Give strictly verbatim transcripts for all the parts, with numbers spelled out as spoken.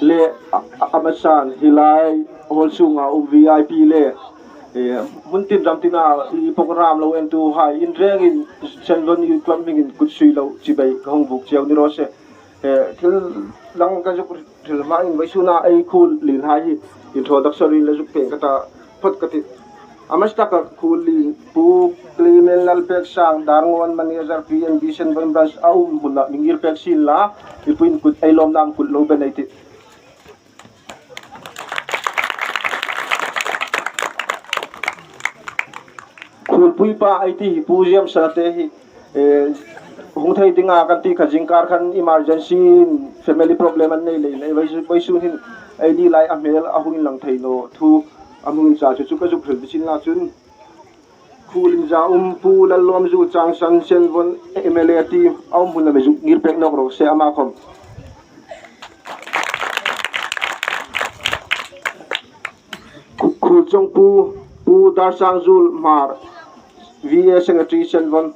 le a, a, a masan hi lai hall sunga um V I P le, eh, hmun tin ram tina i program lo entuhai in rengin Senvon Youth Club hmingin kut sui lo chibai ka hung buk cheu ni raw se. Eh, thil dang ka zuk hril hmain vawisuna ei khuolien hai hi introduction-in la zuk pek ka ta phawt ka ti. A hmasa taka khuolien Pu Clement Lalpeksang Darngawn, manager P N B Senvon Branch a um hmuna mi ngir pek sien la, mipuiin kut ei lawm dam kut lo be nei tih. Khuolpui pa ei ti hi Pu Ziam Sate hi, eh, hung thei dinga kan ti kha zingkar khan emergency family problem an nei leiin, ei vai, vawisun hin ei ni lai a hmel a hung inlang thei naw thu a hung inchal chu chu ka zuk hril ding sin la chun. Khuolien za um Pu Lallawmzuol Changsan Senvon M L A team a um hmuna mi zuk ngir pek nawk raw se ama khawm. Khu-, khuol chawng Pu, Pu Darsangzuol Hmar, V A Secretary Senvon.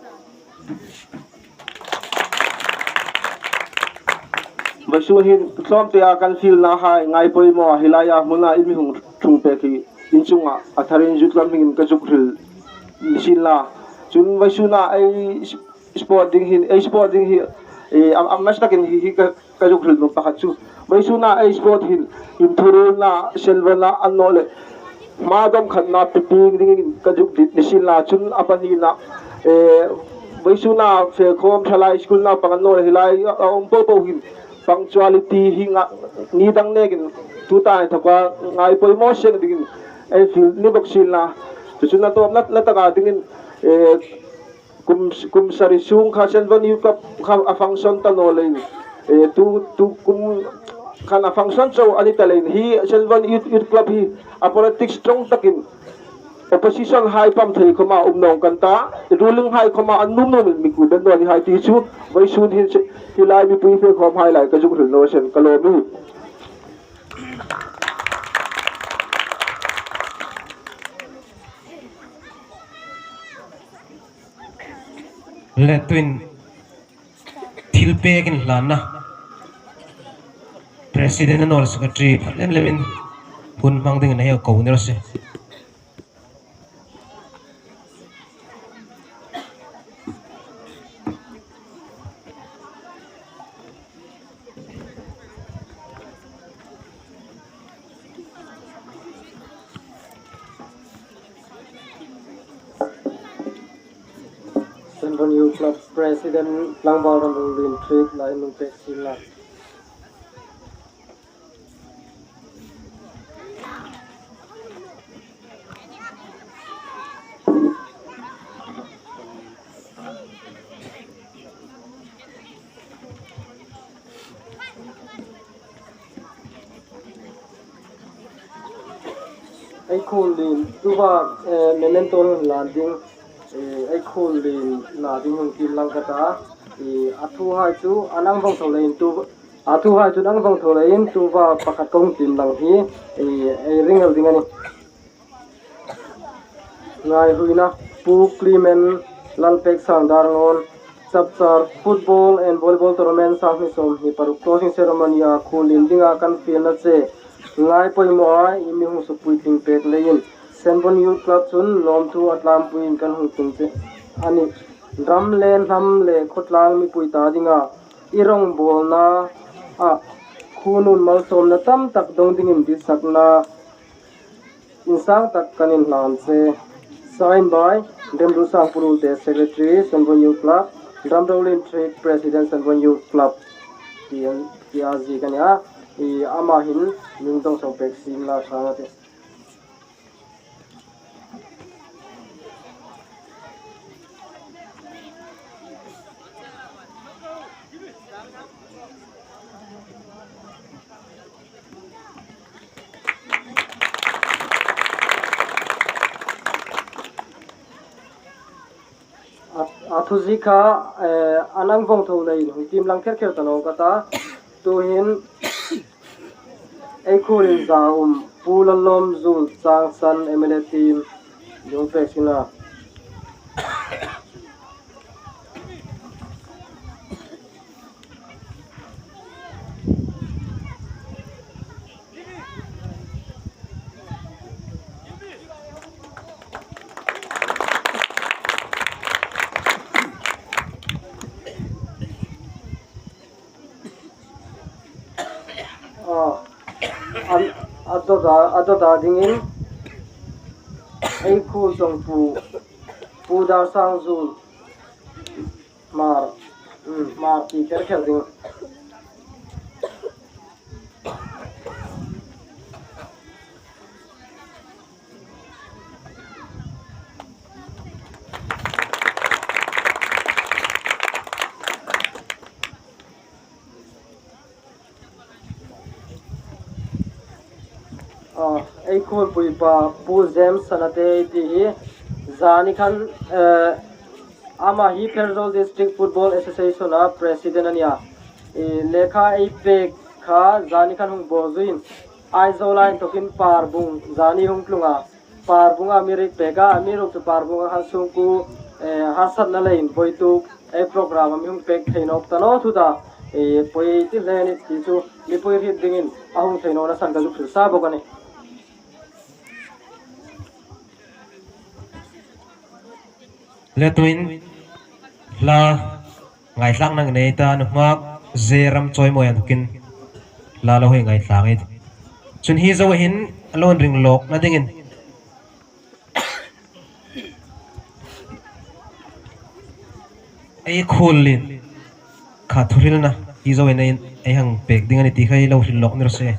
Vawisun hin tlawmtea kan fielna hai ngai poimaw hi laia hmuna in mi hung ṭhung pek hi in chunga a tharin Youth Club hmingin ka zuk hril ni sin la. Chun vawisuna ei sport ding hin, ei sport ding hi, eh, a, a hmasa takin hi, hi ka, ka zuk hril nuom pakhat chu. Vawisuna ei sport hin inthuruolna Senvona a ni naw le hma dawm khatna pieng dingin ka zuk dit ni sin la chun a pahnina, eh, vawisuna fe khawm thalai school naupang a ni naw le hi lai a, a um po po hin punctuality hi nga, ni dang nekin tuta inthoka ngai poimaw seng dingin ei fiel ni bawk sin la. Chu chu a tawpna, a taka dingin, eh, kum, kum sari sung kha Senvon Youth Club kha a function ta naw leiin, eh, tu, tu kum khan a function chau a ni ta leiin hi Senvon Youth, Youth Club hi a politics strong takin opposition hai pam thei khawma um naw kan ta, ruling hai khawma an nuom nuomin mi kut ben naw ni hai ti chu vawisun hin se, hi lai mipui fe khawm hai lai ka zuk hril naw sien ka lawm hi. Le tuin thil pek inhlanna President a nawl Secretary pha lem lemin hun hmang dingin hei ko ni raw se. Senvon Youth Club President Tlangval Ramrolien Triek la in hung pek sien la. Ei khuolien, tuta, eh, memento hlan ding, eh, ei khuolien hlan ding hung tiem lang ka ta, eh, a thuhai chu a nang vawng tho leiin tu, a thuhai chu nang vawng tho leiin tuta pakhat ka hung tiem lang hi, eh, ei ring el ding a nih. Ngaihuoina, Pu Clement Lalpeksang Darngawn, Chapchar Football and Volleyball Tournament sang hni sawmhni paruk closing ceremony-a khuolien dinga kan fielna che ngai poimaw a i mi hung sukpuitling pek leiin Senvon Youth Club chun lawmthu a tlampuiin kan hung tlung che a nih. Ram le hnam le khawtlang mipui ta dinga i rongbawlna a khuonun malsawmna tam tak dawng dingin ditsakna insang tak kan inhlan che. Signed by Remruolsang Puruolte, Secretary, Senvon Youth Club, Ramrolien Triek, President, Senvon Youth Club, ti, ti a ziek a nih a. I ama hin min dawng sawm pek sien la ṭha ngei a tih. A, a thu ziek kha, eh, a nang vawng tho leiin hung tiem lang kher kher ta naw ka ta. Tuhin ei khuolien za um Pu Lallawmzuol Changsan M L A team hung pek sien la. Dawta, a dawta dingin ei khuol ṭawngpu, Pu Darsangzul Hmar, um, Hmar ti kher kher ding. Ah, ei khuolpui pa Pu James Sanate ti hi zani khan, eh, ama hi Pherzawl District Football Association-a president a nih a. Eh, lekha ei pek kha zani khan hung bawzuiin Aizawl-a inthokin Parbung zani hung tlung a. Parbunga mi rik pek a, amiruokchu Parbunga khan sungkuo, eh, harsatna leiin voituk ei program-a mi hung pek thei nawk ta naw thu ta, eh, poi ti hle a nih ti chu mipui hriet dingin a hung thei nawna san ka zuk hril sa bawk a nih. Le tuin hla ngaithlakna nei ta nunghak Zeram Chawimawi inthokin hla lo hei ngaithlak ei tih. Chun hi zo hin a lo inring lawkna dingin ei khuol lien kha thuhrilna hi zo hin ei, ei hang pek ding a nih ti kha ei lo hril lawk ni raw se.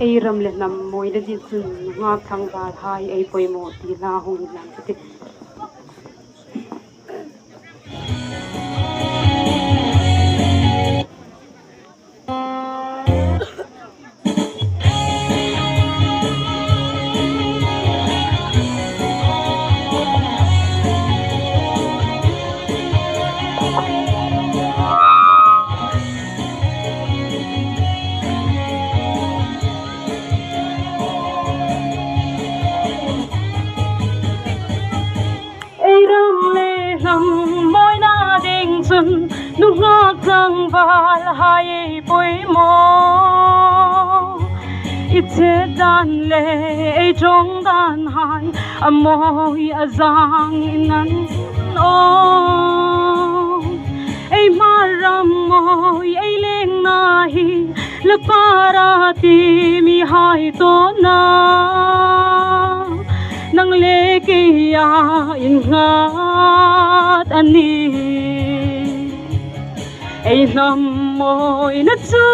Ei ram le hnam mawina ding chun nunghak tlangvalhai ei poimaw ti hla hung inlang ka tih. Ei ram le hnam mawina ding chun nunghak tlangvalhai ei poimaw. I chet dan le ei ṭawng dan hai a mawi a zang in an aw. Ei Hmar ram mawi ei lengna hi la para ti mihai tawna nang le keia innghat a nih. Ei hnam mawina chu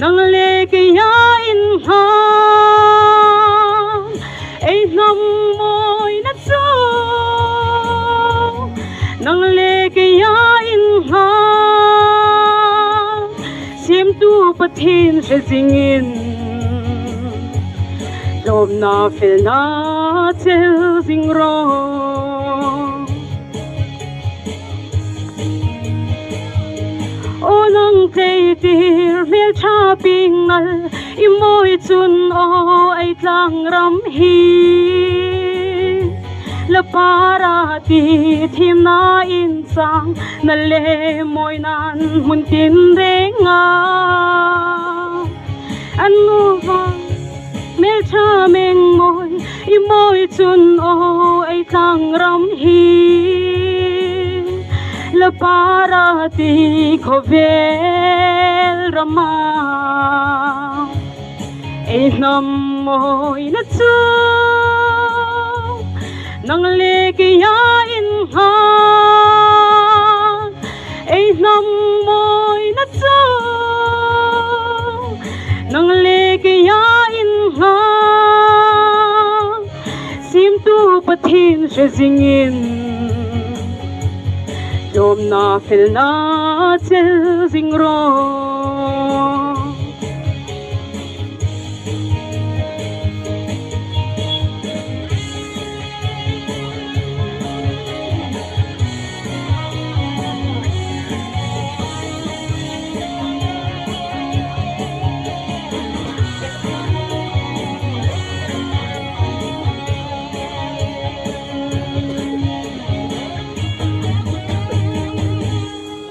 nang le keia innghat. Ei hnam mawina chu nang le keia innghat. Siemtu Pathien hre zingin lawmna felna chel zing rawh. Aw nang tletir hmel ṭha pieng ngal i mawi chun aw ei tlangram hi la para ti thiemna inchang na le mawina'n hmun tin renga an nu vang. Hmelṭha meng mawi, i mawi chun aw ei tlang ram hi. La para ti khawvel rama. Ei hnam mawina chu nang le keia inhngak. Ei hnam mawina chu nang le keia inhngak. Siemtu Pathien hre zingin, lawmna felna chel zing rawh.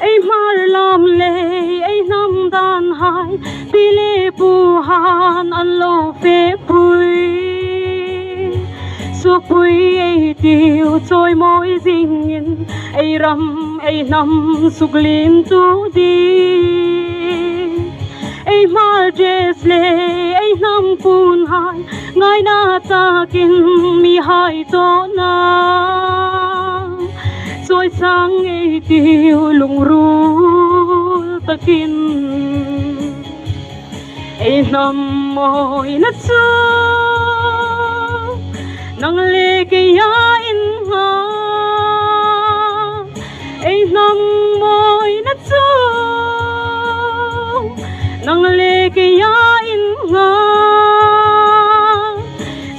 Ei Hmar lam le ei hnam dan hai, pi le pu han an lo fepui. Suokpui ei tiu chawimawi zingin, ei ram ei hnam suklimtu ding. Ei Hmar dress le ei hnam puon hai, ngaina takin mihai tawna chawisang ei tiu lungril takin. Ei hnam mawina chu nang le keia inhngak. Ei hnam mawina chu nang le keia inhngak.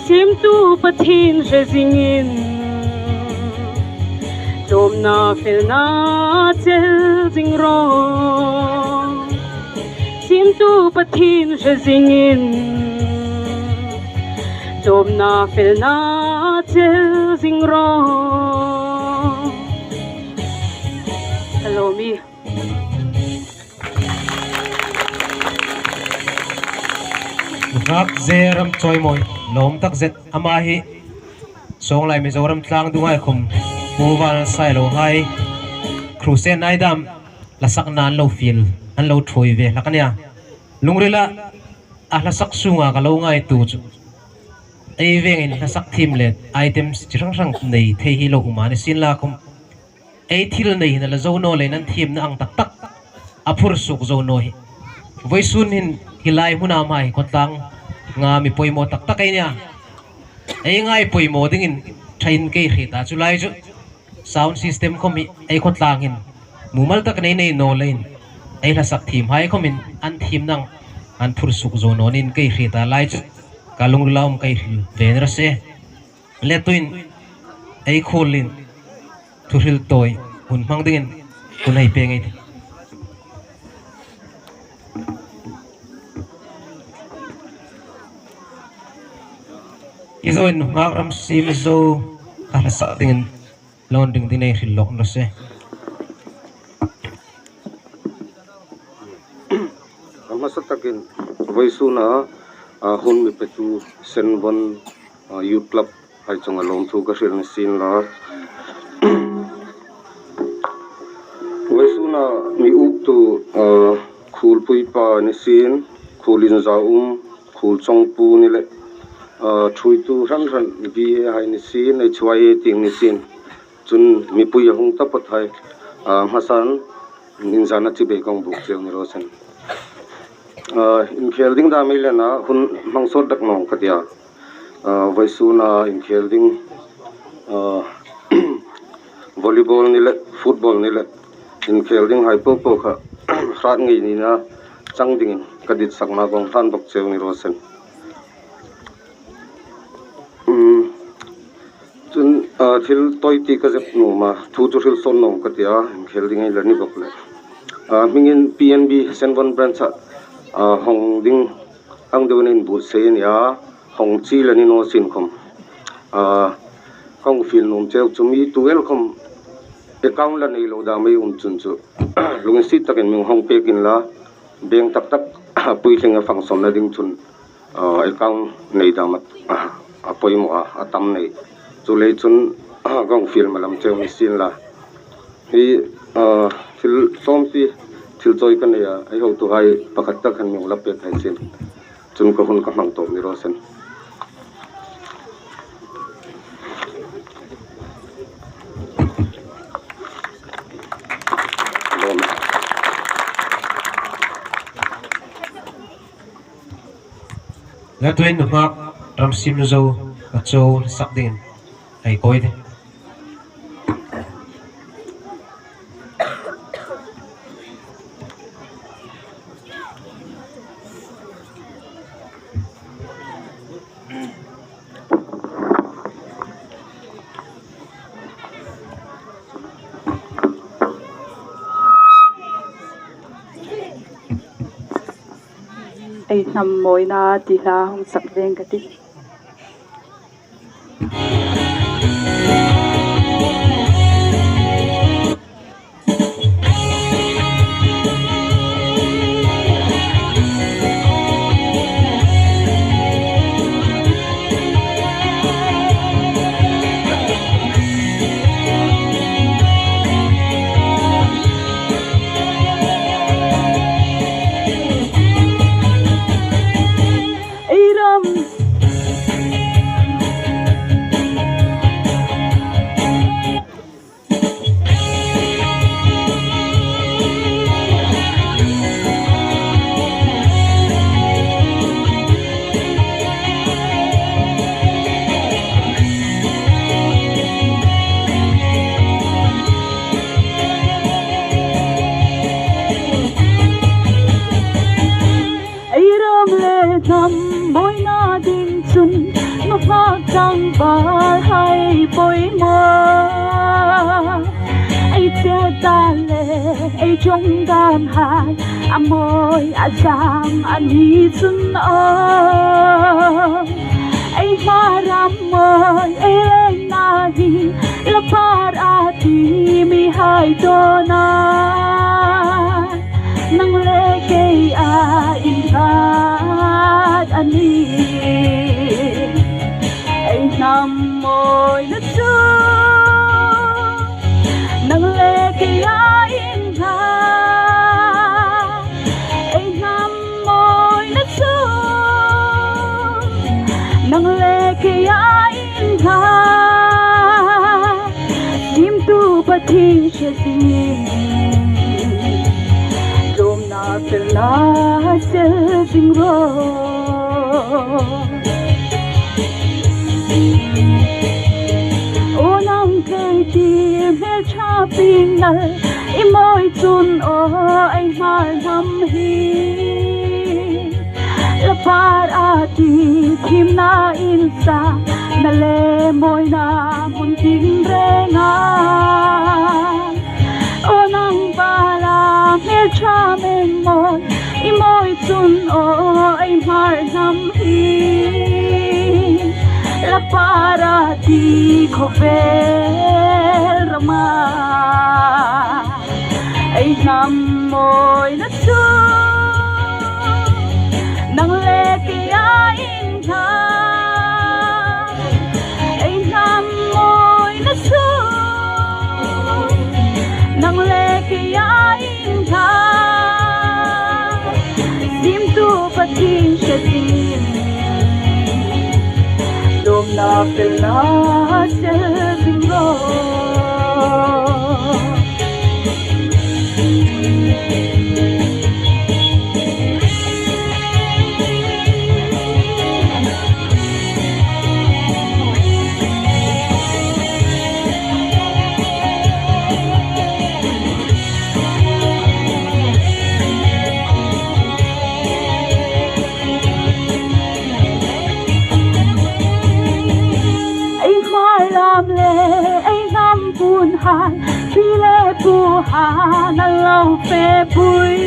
Siemtu Pathien hre zingin, lawmna felna chel zing rawh. Siemtu Pathien hre zingin, lawmna felna chel zing rawh. Hello, mi. Ngak ze ram chawimawi, lawm tak zet ama hi. Sawnglai Mizoram tlangdunga khawm, Pu Val Sailo hai, Crusade nai dam, hlasakna an lo fiel, an lo ṭhuoi ve hlak a nia. Lungrila a hlasak sunga ka lo ngaituo chu, ei vengin hlasak thiem le items chi hrang hrang nei thei hi lo um a ni sien la khawm, ei thil nei hin a la zo naw leiin an thiemna ang tak tak a phur suok zo naw hi. Vawisun hin hi lai hmuna ama hi khawtlang nga mi poimaw tak tak ei nia. Ei ngai poimaw dingin ṭhain kei hriet a, chu lai chu sound system khawm hi ei khawtlang hin mumal tak nei nei naw leiin ei hlasak thiem hai khawmin an thiemna ang an phur suok zo naw niin kei hriet a, lai chu ka lungrila um kei hril ve ni raw se. Le tuin ei khuolin thuhril tawi hun hmang dingin hun hei pek ei tih. I zoin ngak ram siem zo ka hla sa dingin lo ring ding ei hril lawk ni raw se. A hmasa takin vawisuna, a, hun mi petu Senvon, a, Youth Club hai chunga lawmthu ka hril ni sien la. Vawisuna mi uktu, a, Khulpui pa ni sien, Khul Inzaum, Khul Chawngpu ni le, a, ṭhuoitu hran hran B A hai ni sien, H Y A tieng ni sien. Chun mipui a hung taphawt hai, a, hmasan inzana chibai kan buk cheu ni raw se. A, inkhel ding dam ei lena hun hmang sawt dak naw ka tia. A, vawisuna inkhel ding, a, volleyball ni le, football ni le, inkhel ding hai po po kha hrat ngei nina chang dingin ka ditsakna kong hlan bawk cheu ni raw se. Um, chun, a, thil tawi ti ka zep nuom a, thu chu hril sawn naw ka tia, inkhel ding ei la ni bawk le. A, hmingin P N B Senvon branch-a, a, hawng ding ang deuin inbuotsai a nia, hawng chi la ni naw sien khawm. A, ka hung fiel nuom cheu chu mi tu el khawm account la nei lo dam ei um chun chu lunginsiet takin mi hung pek inla, bank tak tak puitlinga function-na ding chun, ah, ei kang nei dam a, a poimaw a, a tam nei. Chuleiin chun, ah, kan fiel malam cheu ni sien la. Hi, ah, thil sawm ti, thil chawi ka nei a, ei hotuhai pakhat tak khan mi hung la pek hai sien. Chun ka hun ka hmang tawp ni raw seh. Le tuin nunghak ram sim zo ka cho sak dingin ei koi de. Ei hnam mawina ti hla hung sak veng ka tih. Ei ram. Ei ram le hnam mawina ding chun nunghak tlangvalhai poimaw. Ei chel dan le ei ṭawng danhai a mawi a zang a ni chun aw. Ei Hmar ram mawi ei lengna hi la par a ti mihai tawna. Nang le keia innghat a nih. Ei hnam mawina chu nang le keia innghat. Ei hnam mawina chu nang le keia innghat. Siemtu Pathien hre zingin lawmna felna sel zing ro. Aw nang thei ti hmelṭha pin nal i mawi chun aw ei Hmar hnam hi la par a ti thiemna insa na le mawina hmun tin renga. Aw nang bala hmelṭha meng mawi i mawi chun aw ei Hmar hnam hi la par a ti khawvel rama. Ei hnam mawina chu nang le keia innghat. Ei hnam mawina chu nang le keia innghat. Siemtu Pathien hre zingin lawmna felna sel zing ro. Ei Hmar lam le ei hnam puonhai, pi le puhai an lo fepui.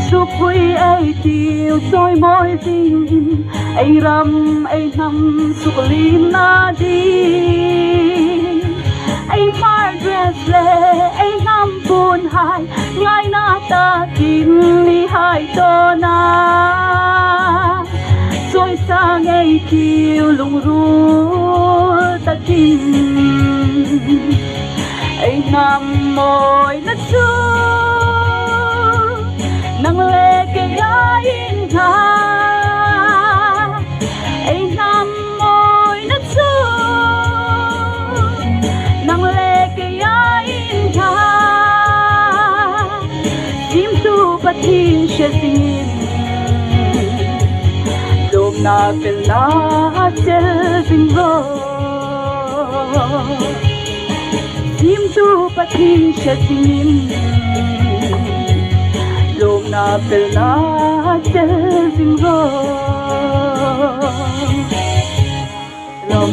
Sukpui ei tiu chawimawi zingin ei ram ei hnam suklimna ding. Ei Hmar dress le ei hnam puonhai ngaina takin mihai tawna. Sang ei tiu lungril takin, ei hnam mawina chu nang le keia inthla. Ei hnam mawina chu nang le keia inthla. Siemtu Pathien hre zingin, lawmna felna chel zing ro. Siemtu Pathien hre zingin, lawmna felna chel zing ro. Lawm.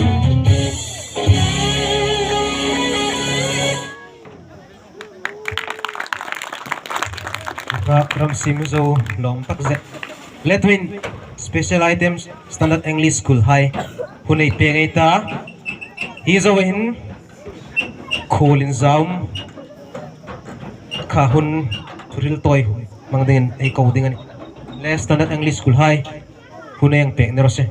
Ra-, ram siem zo lawm tak zet. Le tuhin special items, Standard English School hai hun ei pek ei ta. Hi zo hin khuol inzaum kha hun thu hril tawi hmang dingin ei ko ding a nih. Le Standard English School hai hun ei pek ni raw se.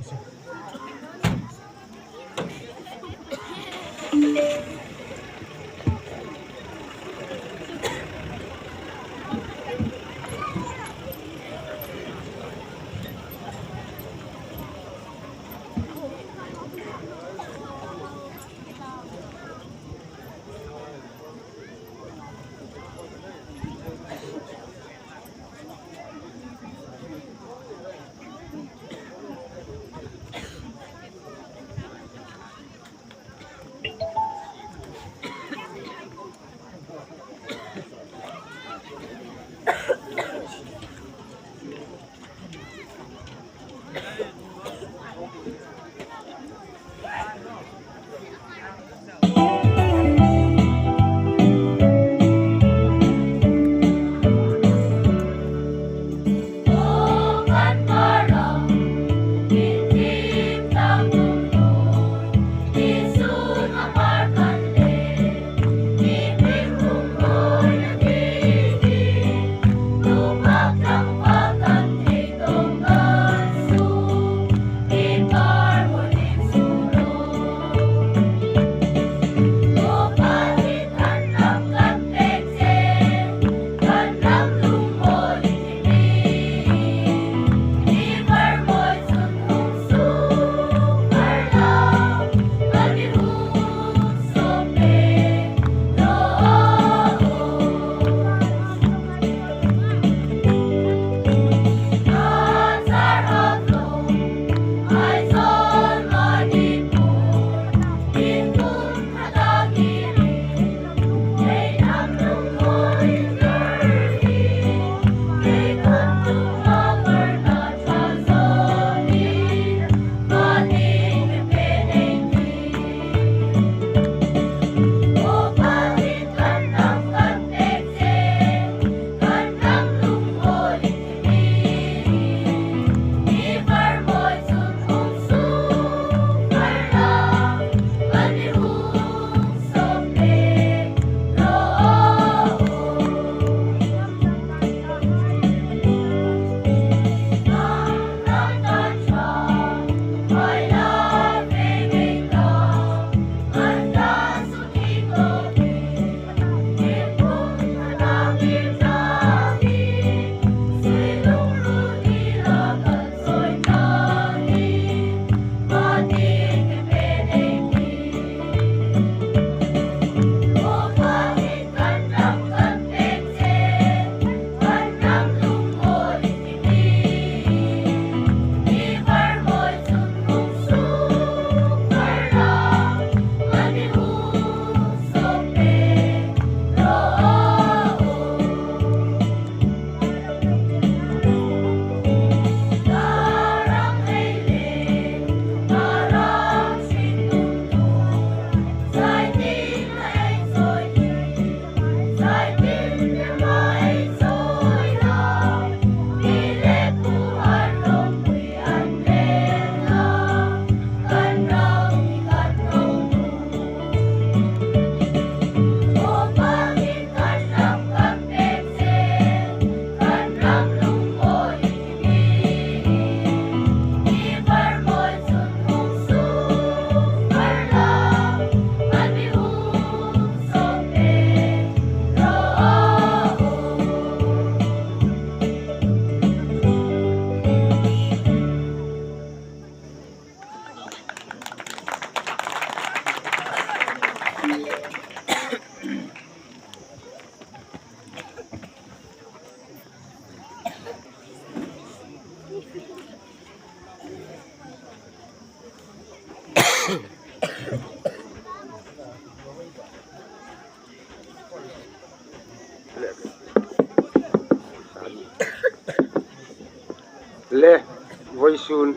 Voisun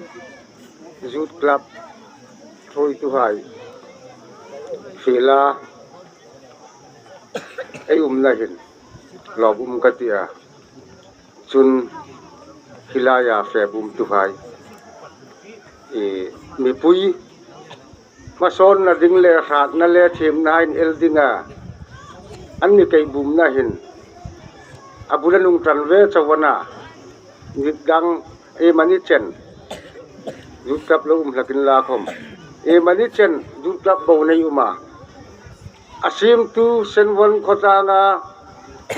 Youth Club ṭhuoituhai, fiela ei umna hin lawmum ka ti a. Chun hi laia febumtuhai, i, mipui hmasawnna ding le hratna le thiemna inel dinga an mi kei bumna hin a bula nung ṭan ve chau a na. Ni dang iemani chen Youth Club lo um hlakin la khawm, iemani chen Youth Club bo nei um a. A siemtu Senvon khawtlanga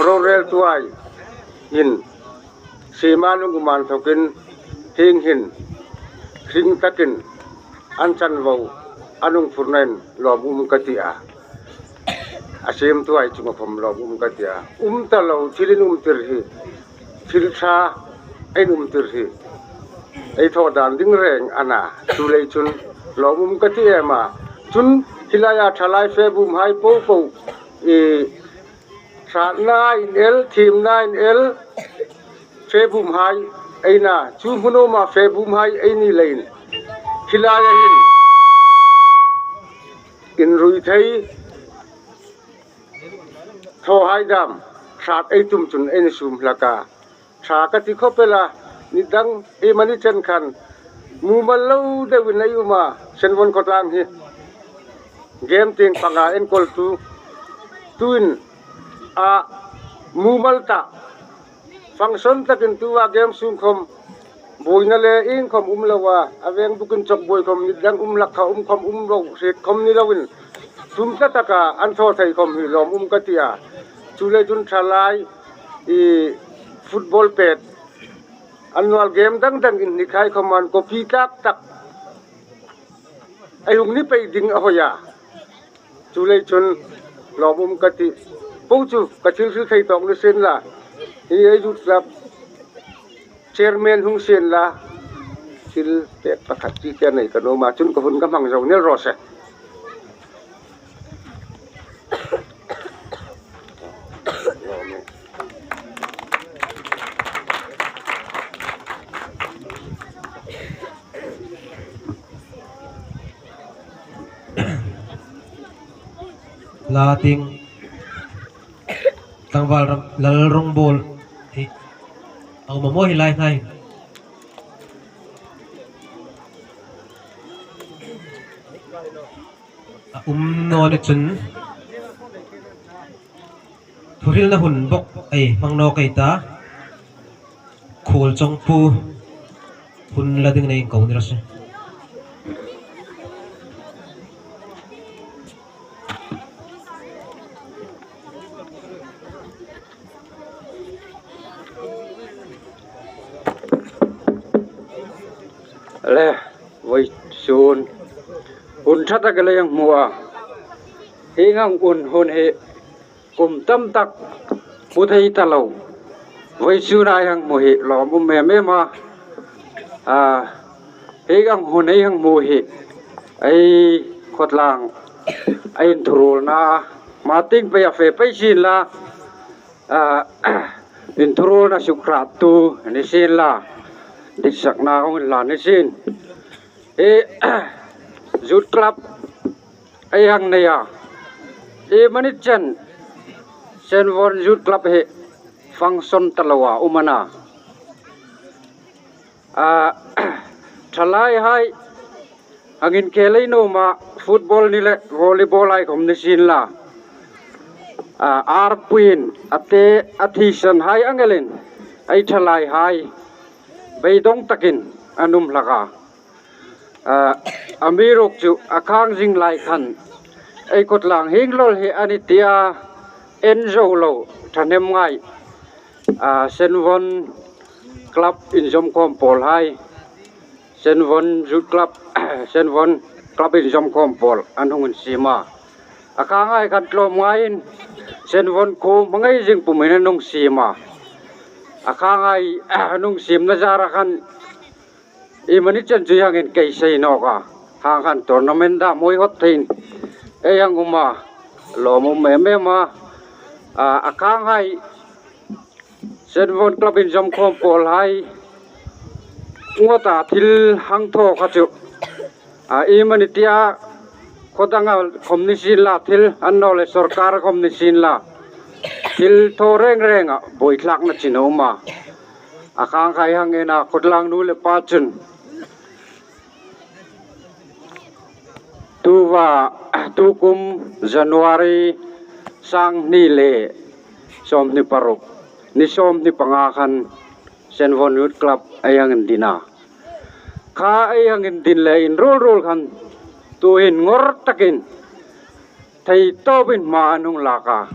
roreltuhai hin siema nung um an thokin hieng hin hring takin an chanvo a nung phurnain lawmum ka ti a. A siemtuhai chunga khawm lawmum ka ti a. Um ta lo thil inum tir hi, thil ṭha inum tir hi ei thaw dan ding reng a na. Chuleiin chun lawmum ka ti em a. Chun hi laia ṭhalai febumhai popo, i, hratna inel, thiemna inel febumhai ei na, chu hmun uma febumhai ei ni leiin hi laia hin inrui thei thawhai dam hrat ei tum chun ei ni sum hlak a. Ṭha ka ti khawp el a, ni dang iemani chen khan mumal lo deuin ei um a, Senvon khawtlang hi game tieng panga enkawltu, tuin a mumal ta, function takin tua game sung khawm buoina le ieng khawm um lo a, a veng bukin chawk buoi khawm ni dang um hlak kha, um khawm um lo hriet khawm ni loin, tum tla taka an thaw thei khawm hi lawmum ka ti a. Chuleiin chun ṭhalai, i, football pet, annual game dang dang inhnikhai khawm an copy tak tak ei hung ni pei ding a hoi a. Chuleiin chun lawmum ka ti. Po chu ka thil hril thei tawk ni sien la, hi ei Youth Club chairman hung sien la, thil pek pakhat chi ka nei ka nuom a, chun ka hun ka hmang zo nel raw se. La tieng tlangval ram, Lalrongbawl hi a um a maw hi lai hnain? A um naw ni chun thuhrilna hun bawk ei hmang nawk ei ta. Khuolchawngpu hun la dingin ei ko ni raw se. Le, vawisun hun ṭha tak lei hang hmu a. Hieng ang hun, hun hi kum tam tak hmu thei ta lo. Vawisun ei hang hmu hi lawmum em em a. A, hieng ang hun ei hang hmu hi ei khawtlang a inthuruolna hma tieng pei a fe pei sien la, a, inthuruolna suk hrattu ni sien la, ditsakna hung inhlan ni sien. Hi Youth Club ei hang nei a, iemani chen Senvon Youth Club hi function ta lo a um a na. A, ṭhalaihai hang inkhel ei nuom a, football ni le volleyball hai khawm ni sien la, a, arpuiin a te a thisanhai ang elin ei ṭhalaihai beidawng takin an um hlak a. A, amiruokchu a khang zing lai khan ei khawtlang hieng lawl hi a ni tia en zo lo ṭhahnem ngai, a, Senvon Club inzawmkhawm pawlhai, Senvon Youth Club, Senvon Club inzawmkhawm pawl an hung insiem a. A khanghai khan tlawm ngaiin Senvon khuo hmangai zing pumin an hung siem a. A khanghai an hung siemna zara khan iemani chen chu hang inkeisei nawk a, khang khan tournament dam hoi hot theiin ei hang um a, lawmum em em a. A, a khanghai Senvon Club inzawmkhawm pawlhai Ngawta thil hang thaw kha chu, a, iemani tia, khaw danga khawm ni sien la, thil annawleh sawrkar khawm ni sien la, thil thaw reng renga buoi thlakna chin a um a. A khang khai hang en a, khawtlang nu le pa chun tuva, tukum January sanghni le sawmhni paruk, ni sawmhni panga khan Senvon Youth Club ei hang indin a. Kha ei hang indin le inruol ruol khan tuhin ngawr takin thei tawpin hma an hung lak a.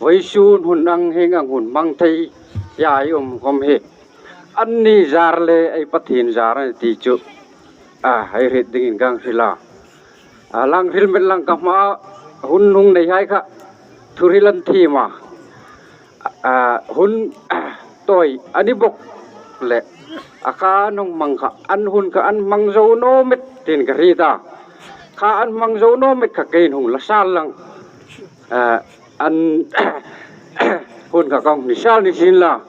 Vawisun hun ang hieng ang hun hmang thei ei um khawm hi anni zar le ei Pathien zar a nih ti chu, a, ei hriet dingin ka hang hril a. A, lang hril met lang ka hma, hun hung nei hai kha thuhril an thiem a. A, hun tawi a ni bawk le, a kha an hung hmang kha, an hun kha an hmang zo naw met tiin ka hriet a. Kha an hmang zo naw met kha keiin hung la sal lang. A, an hun kha ka hung ni sal ni sien la.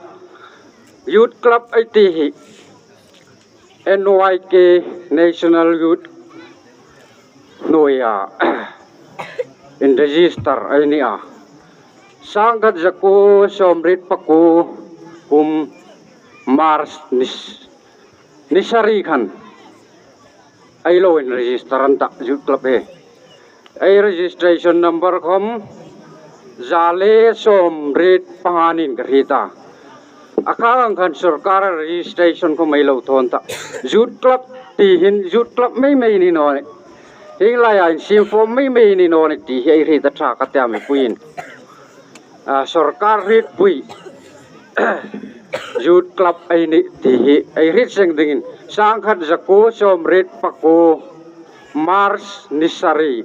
Youth Club ei ti hi N Y K National Youth hnuoia inregister ei ni a. Sangkhat zakuo sawmriet pakuo kum March ni, ni sari khan ei lo inregister an tah Youth Club hi. Ei registration number khawm za le sawmriet panga niin ka hriet a. A khang ang khan sawrkar registration khawm ei lo thaw an tah. Youth Club ti hin Youth Club mei mei ni naw nih. Hieng laia insiem form mei mei ni naw nih ti hi ei hriet a ṭha ka tia mipuiin. A, sawrkar hrietpui Youth Club ei nih ti hi ei hriet seng dingin sangkhat zakuo sawmriet pakuo March ni sari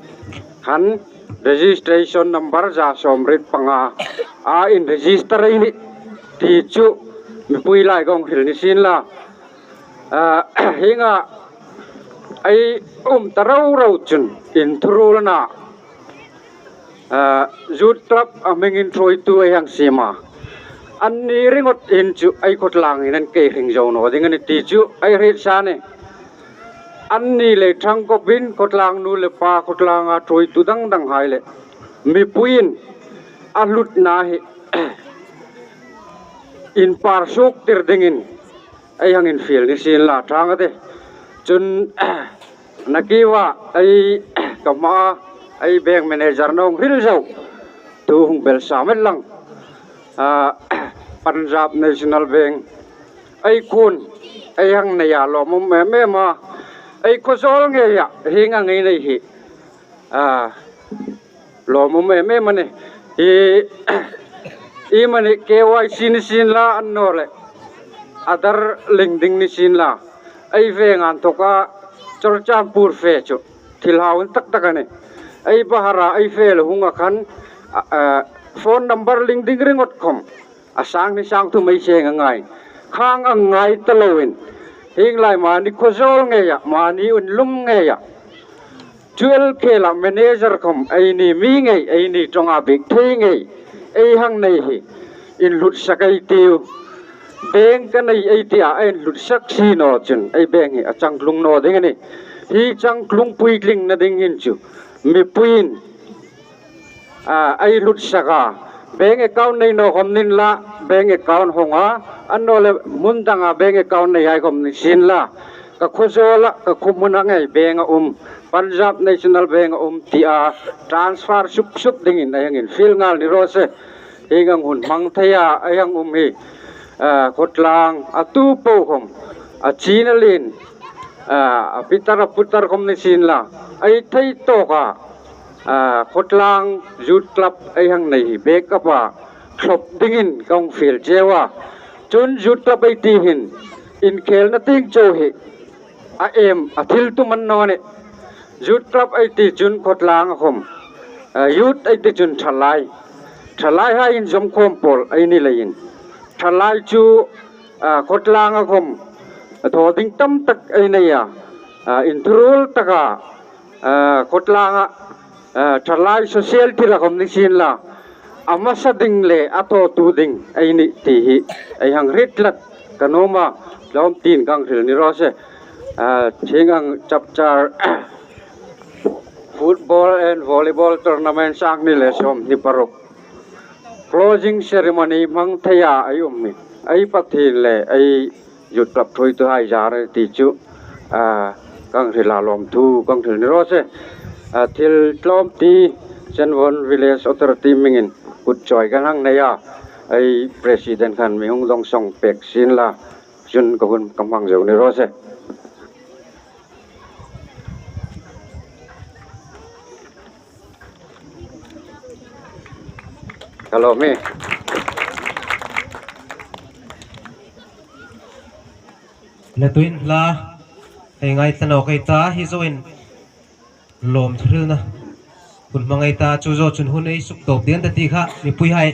khan registration number za sawmriet panga a inregister ei nih ti chu mipui lai ka hung hril ni sien la. A, hienga ei um ta ro ro chun inthuruolna, a, Youth Club a hmingin ṭhuoitu ei hang siem a. Anni ringawt hin chu ei khawtlang hin an kei hring zo naw ding a nih ti chu ei hriet sa a nih. Anni le ṭhangkawpin khawtlang nu le pa, khawtlanga ṭhuoitu dang dang hai le mipuiin a hlutna hi inpar suok tir dingin ei hang infiel ni sien la ṭha ngawt e. Chun, nakie va ei, ka hmaa ei bank manager-in a hung hril zo. Tu hung bel sa met lang. A, Punjab National Bank ei khuon ei hang nei a, lawmum em em a. Ei khawzawl ngeia hieng ang ei nei hi, a, lawmum em em a nih. Hi, iemani K Y C ni sien la annawleh Aadhaar link ding ni sien la, ei veng a inthoka Churachandpur fe chu thil hau tak tak a nih. Ei Bihar-a ei fe lo hunga khan, a, a, phone number link ding ringawt khawm a sang hni sang thum ei seng a ngai. Khang ang ngai ta loin hieng lai mani khawzawl ngeia, mani unlum ngeia, twelve khela manager khawm eini mi ngei, eini ṭawnga biek thei ngei ei hang nei hi inhlutsak ei tiu. Bank ka nei ei tia a inhlutsak si naw chun ei bank hi a changtlung naw ding a nih. Hi changtlung puitlingna ding hin chu mipuiin, a, ei hlutsak a. Bank account nei naw khawm ni inla, bank account hawng a, annawleh hmun danga bank account nei hai khawm ni sien la, ka khawzawla, ka khawhmuna ngei bank a um, Punjab National Bank a um tia transfer sup sup dingin ei hang infiel nghal ni raw se. Hieng ang hun hmang theia ei hang um hi, a, khawtlang a tu po khawm, a china lien, a, a pitar a putar khawm ni sien la, ei thei tawka, a, khawtlang Youth Club ei hang nei hi backup-a thlawp dingin ka hung fiel cheu a. Chun Youth Club ei ti hin inkhelna tieng chau hi a em, a thil tum a ni naw nih. Youth Club ei ti chun khawtlanga khawm, a, youth ei ti chun ṭhalai, ṭhalai hai inzawm khawm pawl ei ni leiin ṭhalai chu, a, khawtlanga khawm a thaw ding tam tak ei nei a, a, inthuruol taka, a, khawtlanga, a, ṭhalai social thila khawm ni sien la, a hmasa ding le a thawtu ding ei nih ti hi ei hang hriet tlat. ka nuom a, tlawm tin kan hril ni raw se. Ah, thing ang chapchar football and volleyball tournament sang hni le sawmhni paruk closing ceremony hmang theia ei um hi ei Pathien le ei Youth Club thuoituhai zar ti chu, ah, kan hril a, lawmthu kan hril ni raw se. Ah, thil tlawm ti Senvon Village Authority hmingin kut chawi kan hang nei a, ei president khan mi hung dawngsawng pek sien la, chun ka hun kan hmang zo ni raw se. Hello, mi. Le tuin la, ei ngaithlak nawk ei ta, hi zoin lawmthu hrilna hun hmang ei ta, chu zo chun hun ei suk tawp ding ta ti kha, mipuihai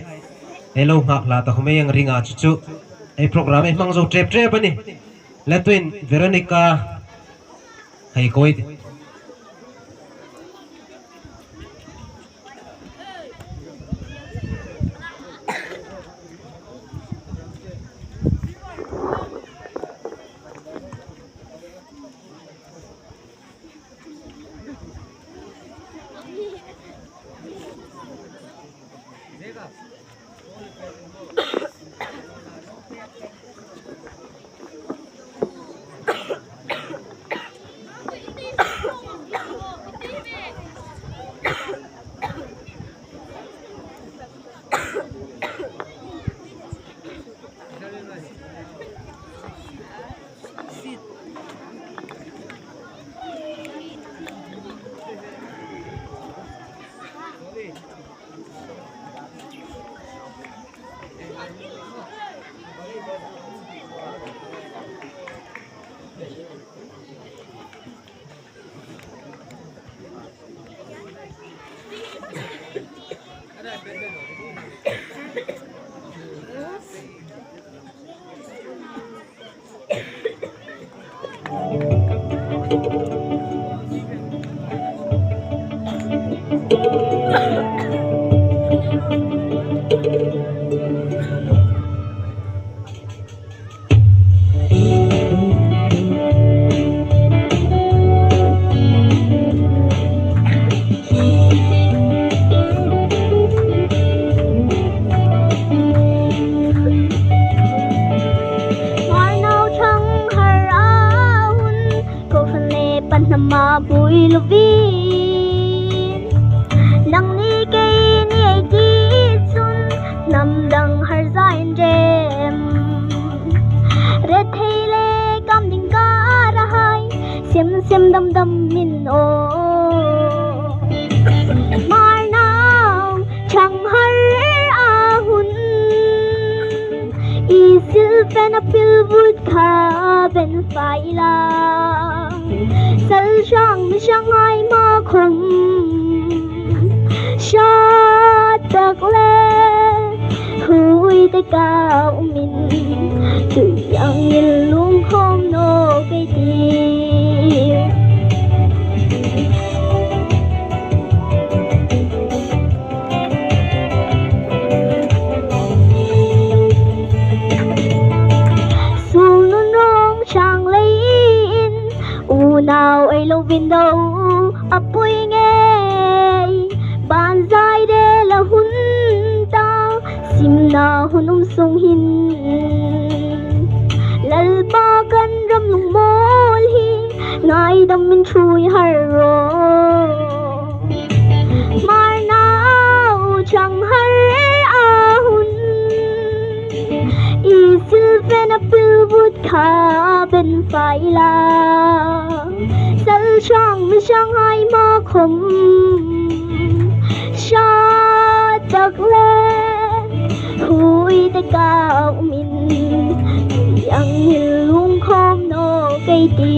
ei lo nghak hla ta khom ei ang ring a, chu chu ei program ei hmang zo trep trep a nih. Le tuin Veronica hei koi ti. Hmarnau ṭhanghar a hun, kohran le pahnama buoi lovin, nangni keini ei ti chun, hnam dang har zain rem. Rethei le kam ding kara hai, sem sem dam dam min aw. Hmarnau ṭhanghar a hun, i silfena pilvut kha ben fai la. Sal hrang mi hranghai ma khom, hrat tak le huoi taka umin, tui angin lungkhawm nawk ei ti. Sulnun rawng hrang leiin, unau ei lo vin do a pui ngei. Banzai rel a hun ta, simna hun um sung hin, Lalpa kan ram lungmawl hi, ngaidam min ṭhuoi har rawh. Hmarnau ṭhanghar a hun, i silfena pilvut kha ben fai la. Sal hrang mi hranghai ma khom, hrat tak le huoi taka umin, tui angin lungkhawm nawk ei ti.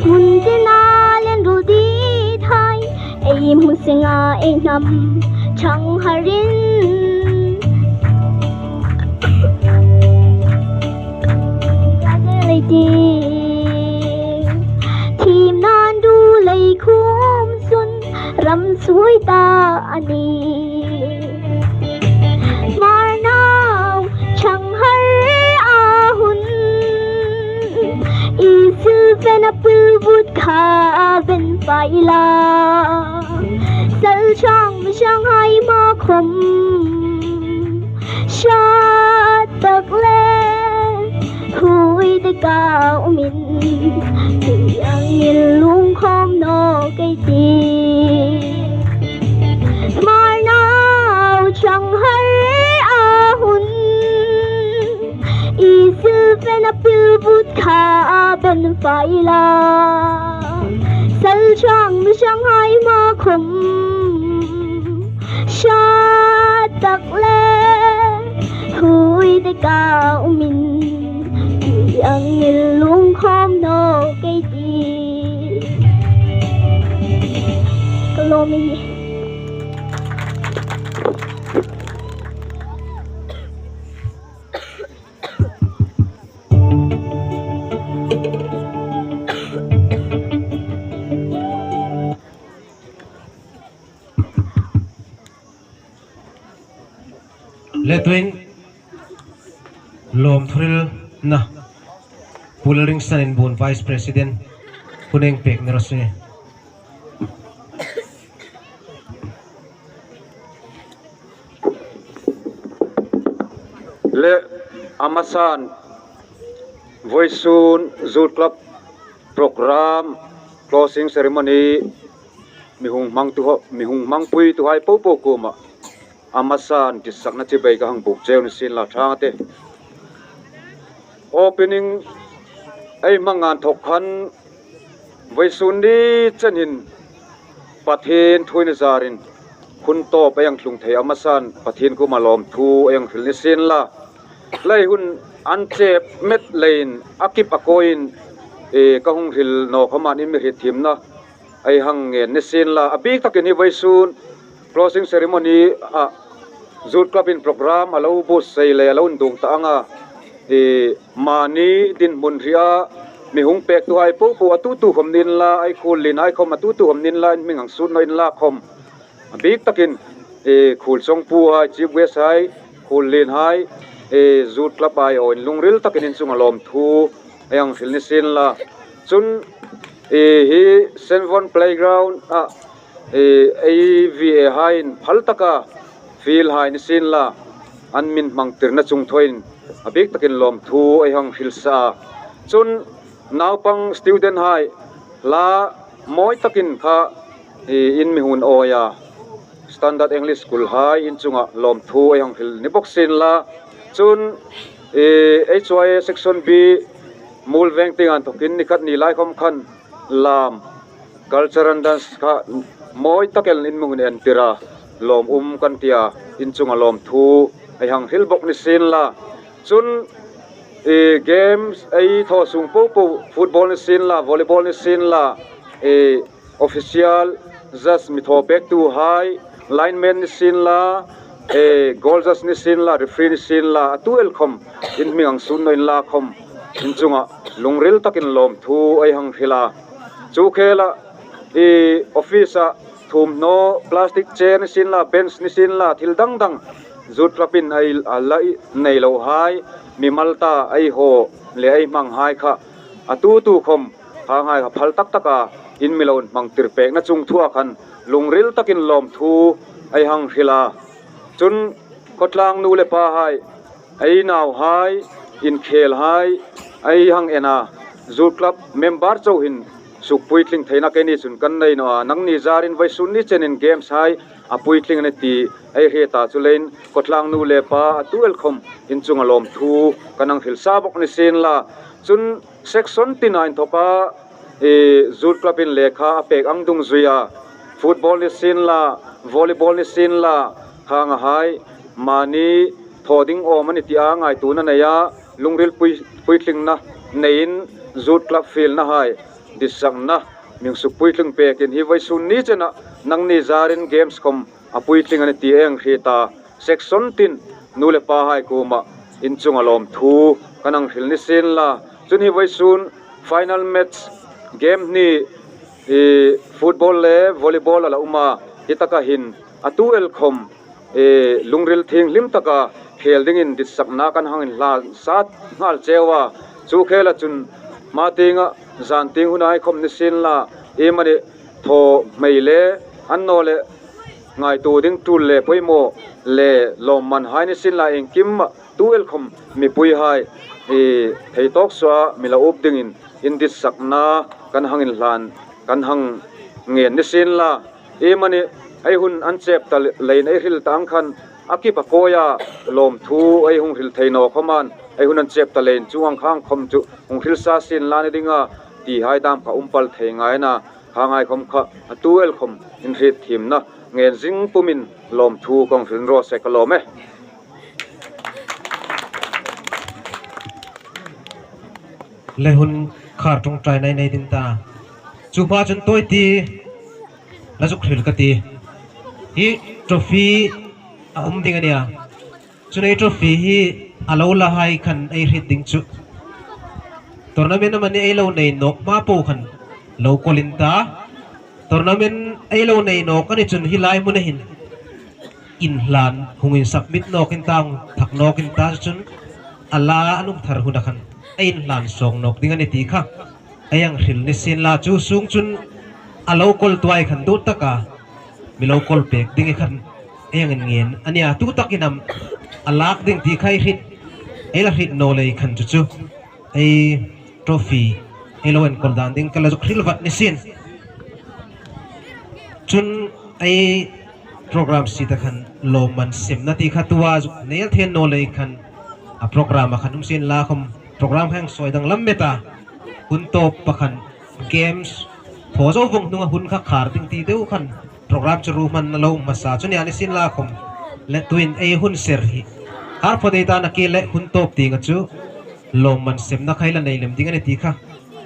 Hmun tina len rul dit hai, ei Hmu singa ei hnam chang harin, lei ti thim nan du lei khum sun ram sui ta a ni. Hmar nau chang har a hun, i silfen a pil vut kha ben fai la. Sal chang mi chang hai ma khom, sha tak le hui de ka umin, ti ang il lung khom no kei ti. Hmar nau chang har a hun, i silfen a pil vut kha ben fai la. Sal chang mi chang hai ma khom, sha tak le hui de ka umin, ti ang il lung khom no kei ti. Ka lawm i. Le tuin lawm thuhrilna Pu Lalringsan Inbuon, Vice President, hun hang pek ni raw se. Le, a masan, vawisun Youth Club program closing ceremony mi hung hmangtu ho, mi hung hmangpuituhai popo kuoma a masan ditsakna chibai ka hang buk cheu ni sien la, ṭhang a te. Opening ei hmang a inthok khan vawisun ni chenin Pathien thuin zarin hun tawp ei hang tlung thei a masan Pathien kuoma lawmthu ei hang hril ni sien la. Lei hun an chep met leiin a kip a kawiin, e, ka hung hril naw khawmin in mi hriet thiemna ei hang ngen ni sien la. A bik takin hi vawisun closing ceremony-a Youth Club-in program a lo buotsai le a lo induong ta anga, e, mani dinhmun hria mi hung pektuhai popo a tu tu khom ni inla, ei khuollienhai khom a tu tu khom ni inla, in hming hang sut naw inla khom, a bik takin, e, khuol chawngpuhai, chief guest-hai, khuollienhai, e, Youth Club-hai aw in lungril takin in chunga lawmthu ei hang hril ni sien la. Chun, e, hi Senvon Playground-a, e, ei V A-haiin phal taka field-hai ni sien la, an min hmangtirna chungthawin a bik takin lawmthu ei hang hril sa a. Chun naupang student-hai hla mawi takin kha, e, in mi hun awia Standard English School-hai in chunga lawmthu ei hang hril ni bawk sien la. Chun, e, H Y A Section B Muolveng tienga inthokin ni khat ni lai khom khan lam, culture and dance kha mawi takin in mi hun entira, lawm um kan tia, in chunga lawmthu ei hang hril bawk ni sien la. Chun, e, games ei thaw sung popo, football ni sien la, volleyball ni sien la, e, official judge mi thaw pektuhai, lineman ni sien la, e, goal judge ni sien la, referee ni sien la, a tu el khom in hming hang sut naw inla khom, in chunga lungril takin lawmthu ei hang hril a. Chu khela, e, office-a thuomhnaw, plastic chair ni sien la, bench ni sien la, thil dang dang Youth Club-in ei, a la nei lohai, mimal ta ei haw le ei hmanghai kha a tu tu khom, khanghai kha phal tak taka in mi lo hmangtir pekna chungthua khan lungril takin lawmthu ei hang hril a. Chun khawtlang nu le pahai, ei nauhai, inkhelhai ei hang en a, Youth Club member chau hin suk puitling theina keini chun kan nei naw a, nangni zarin vawisun ni chenin games-hai a puitling a ni ti ei hriet a, chuleiin khawtlang nu le pa a tu el khom in chunga lawmthu kan hang hril sa bawk ni sien la. Chun section tina inthoka, e, Youth Club-in lekha a pek ang dungzuia, football ni sien la, volleyball ni sien la, khangahai mani thaw ding awm a ni tia ngaituona neia, lungril pui, puitlingna neiin Youth Club field-nahai ditsakna mi hung suk puitling pekin hi vawisun ni chena nangni zarin games khom a puitling a ni ti ei hriet a, section tin nu le pahai kuoma in chunga lawmthu kan hang hril ni sien la. Chun hi vawisun final match game hni, i, football le volleyball a la um a, hi taka hin a tu el khom, e, lungril thienghlim taka khel dingin ditsakna kan hang inhlan sat nghal cheu a. Chu khela chun hma tienga zan tieng hun hai khom ni sien la, iemani thaw hmei le annawleh ngaituo ding tul le poimaw le lawmman hai ni sien la, iengkima tu el khom mipuihai, e, thei tawk suoa mi la up dingin in ditsakna kan hang inhlan, kan hang ngen ni sien la. Iemani ei hun an chep ta leiin ei hril ta ang khan a kip a kawi a, lawmthu ei hung hril thei naw khom an ei hun an chep ta leiin chuong ang khang khom chu hung hril sa sien la ni ding a, ti hai dam kha um pal thei ngai a na, kha ngai khom kha a tu el khom in hriet thiemna ngen zing pumin lawmthu kan hril raw se ka lawm e. Le hun khar ṭawngṭaina ei nei ding ta. Chu hma chun tawi ti la zuk hril ka ti. Hi trophy a um ding a nia. Chun ei trophy hi a lo la hai khan ei hriet ding chu tournament amani ei lo nei nawk hma po khan lo kawl in ta. Tournament ei lo nei nawk a ni chun hi lai hmuna hin inhlan hung in submit nawk in ta, hung thak nawk in ta chun a la an um thar huna khan ei inhlan sawng nawk ding a ni ti kha ei hang hril ni sien la. Chu sung chun a lo kawl tuai khan duh taka mi lo kawl pek ding khan ei hang inngen a nia. Tu takin am a lak ding ti kha ei hriet, ei la hriet naw lei khan chu chu ei trophy ei lo enkawl dan ding ka la zuk hril vat ni sien. Chun ei program sie ta khan lawmman semna ti kha tua zuk nei thei naw lei khan a program a khan um sien la khom program hang soi danglam met a, hun tawp pakhat games thaw zo vawng hnunga hun kha khar ding ti deu khan program chu ruhmanna lo hmasa chu nia ni sien la khom le tuin ei hun ser hi khar pho dei ta na ki le hun tawp tienga chu lawmman semna kha ei la nei lem ding a ni ti kha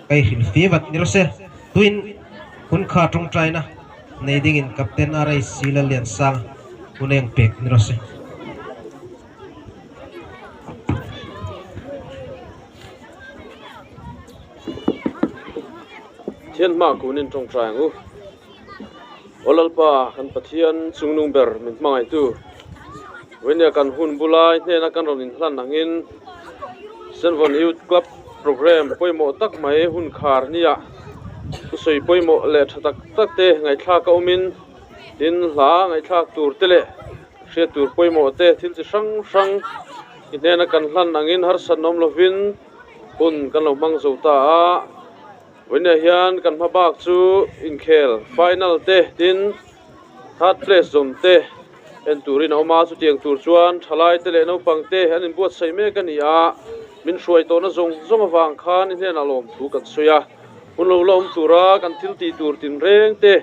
ka hril fie vat ni raw se. Tuin hun khar ṭawngṭaina nei dingin Captain R I C Lalliansanga hun ei pek ni raw se. Pathian hmaa kunin ṭawngṭai ang u. Aw Lalpa, kan Pathian chungnung ber min hmangaitu, vawinia kan hun bula i hnena kan rawn inhlan angin Senvon Youth Club program poimaw tak mai hun khar nia thusawi poimaw le ṭha tak tak te ngaihthlak a awmin, tin hla ngaihthlak tur te le hriat tur poimaw te thil chi hrang hrang i hnena kan hlan angin harsat nuom lovin hun kan lo hmang zo ta a. Vawinia hian kan hmabak chu inkhel final te, tin third place zawm te en turin a awm a, chutiang tur chuan ṭhalai te leh naupang te an inbuatsaih mek a ni a, min hruai tawhna zawng zawng avang khan i hnenah lawmthu kan sawi a. Hun lo la awm tura kan thil tih tur tinreng te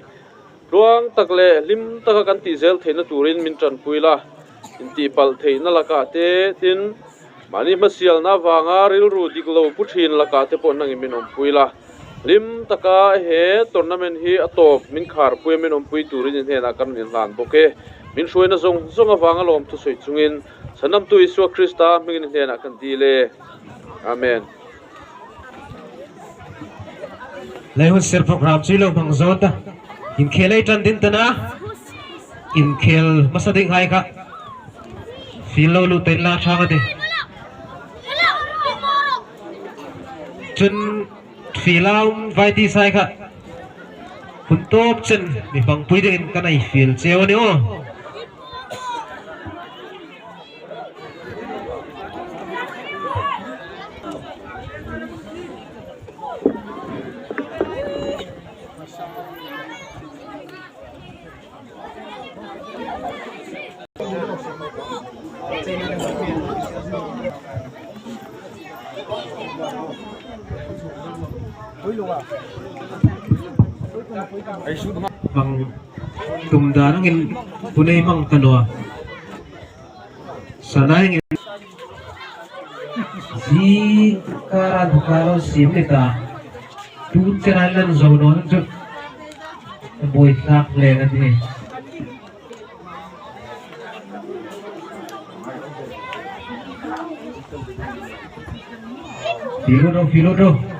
tluang tak leh hlim taka kan tih zel theihna turin min ṭanpui la, intihpalh theihna lakah te, tin mahni hmasialna avanga rilru dik lo pu ṭhin lakah te pawh nangin min awmpui la, hlim taka he tournament hi a tawp min kharpui a, min awmpui turin i hnenah kan inhlan bawk e. Min hruaina zawng zawng avanga lawmthu sawi chungin Sandamtu Isua Krista hmingin i hnenah kan dil e. Amen. Lei hun ser program chu i lo hmang zo ta. Inkhel ei ṭan ding ta na. Inkhel hmasa ding hai kha field lo lut tein la ṭhang a tih. Chun field a um vai ti sai kha hun tawp chen mi hmangpui dingin kan ei field cheu a ni aw. Hmang tum dan angin hun ei hmang ta naw a. Sana engin zingkar an hawka lo sim ni ta. Tu chen an lan zo naw chu. Buoithlak le na ti. Field ro, field ro.